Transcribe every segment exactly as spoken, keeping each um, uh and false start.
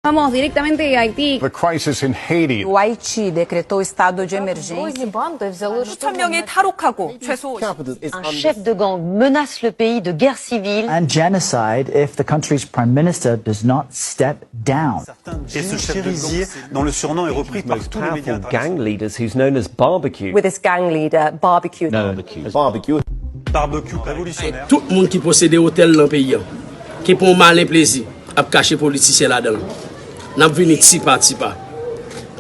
Vamos directamente a Haití. The crisis in Haiti. Haiti decretou estado de emergência. 수천 명이 탈옥하고 최소 Un chef de gang menace le pays de guerre civile. And genocide if the country's prime minister does not step down. Et ce chef de gang, dont le surnom est repris par tous les médias Gang leaders who's known as Barbecue. With his gang leader, Barbecue. Barbecue. Barbecue révolutionnaire. Tout moun ki posede otèl nan peyi an, ki pran malen plezi ap kache politisyen ladan l. N ap vini ti pa ti pa.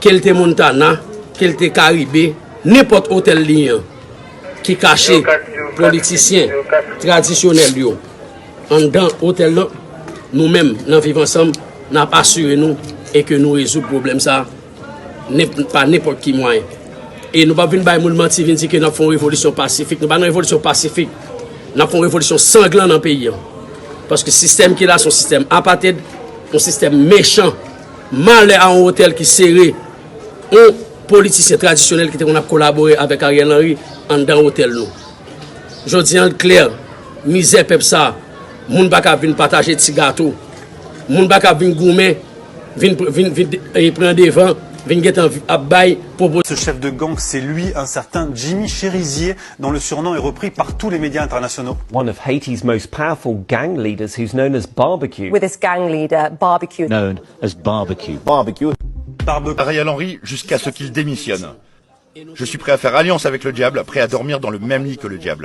Ke l te Montana, ke l te Karibe, nenpòt otèl li an ki kache politisyen tradisyonèl yo anndan otèl lan, nou menm nan Viv Ansanm, n ap asire nou e ke nou rezoud pwoblèm sa a nenp- pa nenpòt ki mwayen. E nou p ap vin bay moun manti, vin di ke n ap fè yon revolisyon pasifik. Nou pa nan revolisyon pasifik. N ap fè yon revolisyon sanglan nan peyi an. Paske sistèm ki la se yon sistèm apated, yon sistèm mechan. Malè a yon otèl ki sere yon politisyen tradisyonèl ki te konn ap kolabore avèk Ariel Henry anndan otèl nou. Jodi an, l klè, mizè pèp sa, moun pa ka vin pataje ti gato, moun pa ka vin goumen, vin, vin, vin e pran devan, vin gentan ap bay pwopo. Ce chef de gang, c'est lui, un certain Jimmy Chérizier, dont le surnom est repris par tous les médias internationaux. One of Haiti's most powerful gang leaders who's known as Barbecue. With his gang leader, Barbecue. Known as Barbecue. Barbecue. Barbecue. Ariel Henry jusqu'à ce qu'il démissionne. Je suis prêt à faire alliance avec le diable, prêt à dormir dans le même lit que le diable.